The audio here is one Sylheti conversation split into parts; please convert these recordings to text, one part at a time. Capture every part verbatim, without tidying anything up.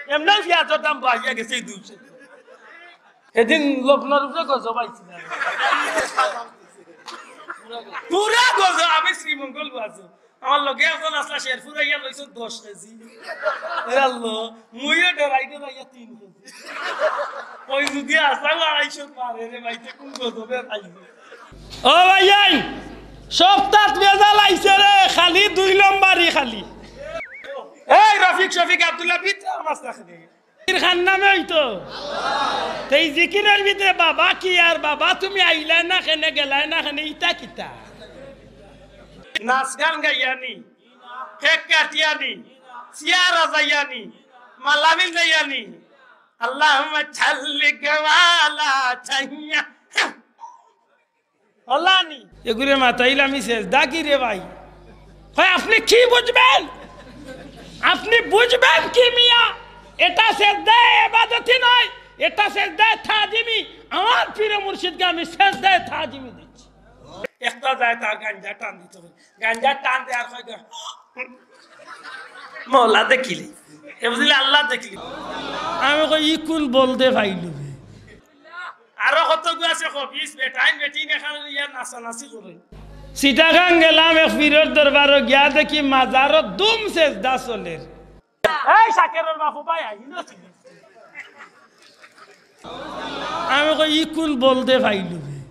এমনেউ পিয়াজর দাম বাড়িয়া গেছে এই দুইশো। এদিন লগ্নর উপরে গজব আইছিল। পুরা গজব, আমি শ্রীমঙ্গল বাজু। আমার লগে একজন আসলা, শেরপুর আইয়া লইছে দশ কেজি। এ আল্লাহ, মুইও ডরাই ডরাইয়া তিন কেজি। ওই যদি আসলাম আড়াইশো মারে রে ভাই, তে কোন গজবে খাইবে? ও ভাইয়াইন, সপ্তাত ভেজাল আইছে রে, খালি দুই লম্বারি খালি। এই রফিক শফিক আব্দুল্লাহ ভিতরে আমার মাছ রাখে দে। জিকির খান নামে হইতো। তে এই জিকিরর ভিতরে বাবা কি আর বাবা তুমি আইলায় না কেনে, গেলায় না কেনে, ইতা কিতা? নাচ গান গাইয়ানি, কেক কাটিয়ানি, চেয়ার আজাইয়ানি, মালামিল দেয়ানি। আল্লাহুম্মা সাল্লি গাওয়ালা চাইয়া। আল্লাহ নি। এগুরে মাতাইলে আমি সেজদা কি রে ভাই? কয়, আপনি কি বুঝবেন? আপনি বুঝবেন কি মিয়া? এটা সেজদায় ইবাদতি নয়, এটা সেজদায় তাজিমি। আমার পীর মুর্শিদকে আমি সেজদায় তাজিমি দিচ্ছি। একটা যায় তার গাঞ্জা টান দিতে হবে, গাঞ্জা টান দেওয়ার কয় গা, মৌলা দেখিলি, এ বুঝলি আল্লাহ দেখিলি। আমি কই, ই কোন বলদে পাইলু বে? আরো কত গু আছে খবিস, বেটাইন বেটিন এখানে ইয়া নাচানাচি করে। চিটাগাং গেলাম এক পীরর দরবারো, গিয়া দেখি মাজারো দুম সেজদা চলের। এই শাকেরর বাপু ভাই, আইন না ছিল। আমি কই, ই কোন বলদে পাইলু বে?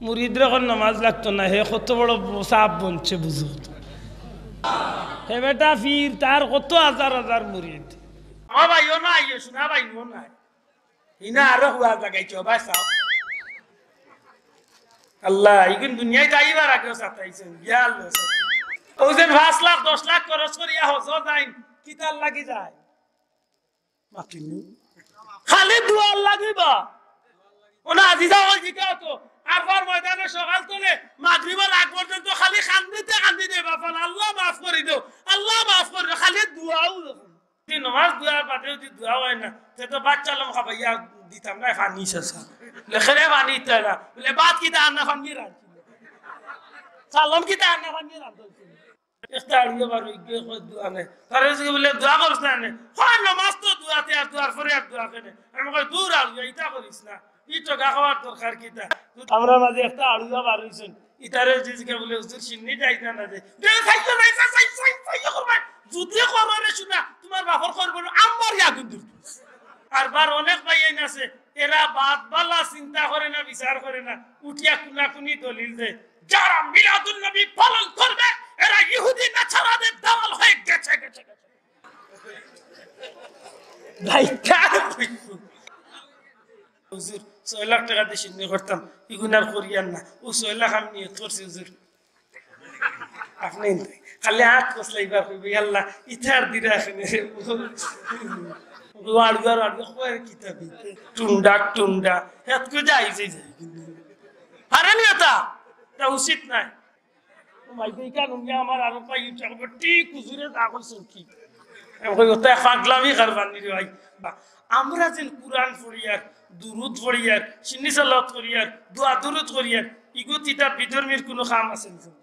মুরিদরে কর নমাজ লাগতো না, হে কত বড় সাব বনছে বুঝো তো। হে বেটা পীর, তার কত হাজার হাজার মুরিদ। ও ভাই, ও না আইও, শোনা ভাই, ও নাই। ইনা আরো হুয়া জাগাইছে, ও ভাই সাব। আল্লাহ, ইগুন দুনিয়াত আইবার আগেও সাতাইছেন, ইয়া আল্লাহ সাতাইছেন। ও যে পাঁচ লাখ, দশ লাখ খরচ করিয়া হজ যাইন, কিতার লাগি যায়? মাতিনি। খালি দোয়ার লাগিবা। ওনা আজিজা ওই জিকা তো, আরবার ময়দানে সকাল তনে মাগরিবর আগ পর্যন্ত খালি কান্দিতে কান্দিতে বাফান, আল্লাহ মাফ করি দেও, আল্লাহ মাফ করি দেও, খালি দোয়াও যখন। যদি নমাজ দোয়ার বাদে যদি দোয়া হয় না, তে তো বাচ্চা লম খাবাইয়া দিতাম না, পানি শেষা। লেখেরে পানি দিতে না, বলে, "ভাত কিতা আন্না পানি রাখি? সালাম কিতা আন্না পানি রাখি?" একটা আড়ুয়া বার হই গিয়ে কয় দোয়া নেই। তারে জিজ্ঞেস বলে, "দোয়া করছ না নে?" কয়, "নমাজ তো দোয়াতে আর দোয়ার পরে আর দোয়া কেনে?" আমি কই, "দূর আড়ুয়া, ইটা করিস না। ই ঠগা খাওয়ার দরকার কিতা?" আমরা মাঝে একটা আড়ুয়া বার হইছেন। ইতারে জিজ্ঞেস বলে, "হুজুর, সিন্নি যাইছ না, না যে?" দে, খাইতে নাই, খাই, খাই, খাই, খাই, খাই, খাই। যদি করো রে শোনা, তোমার বাপর করবো না, আমার ইয়া আগুন দূর। আর বার অনেক ভাইয়াইন আছে, এরা বাদ বালা চিন্তা করে না, বিচার করে না, উঠিয়া কুনাকুনি দলিল দেয়। যারা মিলাদুন নবী পালন করবে, এরা ইহুদি নাছারাদের দালাল হয়ে গেছে, গেছে, গেছে। ভাই, কার কইবো? হুজুর, ছয় লাখ টেকা দিয়া সিন্নি করতাম, ইগুন আর করিয়ার না। ও ছয় লাখ আমি নিয়ত করছি, হুজুর। আপনে খালি আত কসলাইবার কইবো, "আল্লাহ, ইতার দিরা এখানে।" ওয়াড়ুয়ার ওয়াড়ুয়া কয় কিতাবি, টুন্ডা, টুন্ডা, হেত কই যাই, যাই, যাই। আরে নি এটা, এটা উচিত নাই। ও মাই গো, ইখান উনি আমার আরো পাই উঠে, আমার ঠিক হুজুরে যা কইছেন ঠিক। আমি কই, "ওটা পাগলামি কারবার নি রে ভাই।" বা, আমরা যেন কোরআন পড়িয়ার, দুরুদ পড়িয়ার, সিন্নি সালাত করিয়ার, দোয়া দুরুদ করিয়ার, ইগো তিতা বিধর্মীর কোনো কাম আছে নি?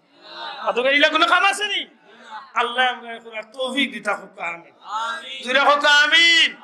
আদৌ ইলা কোনো কাম আছে নি? আল্লাহ আমরা এখন আর তৌফিক দিতা হোক, আমিন। জুরে হোক, আমিন।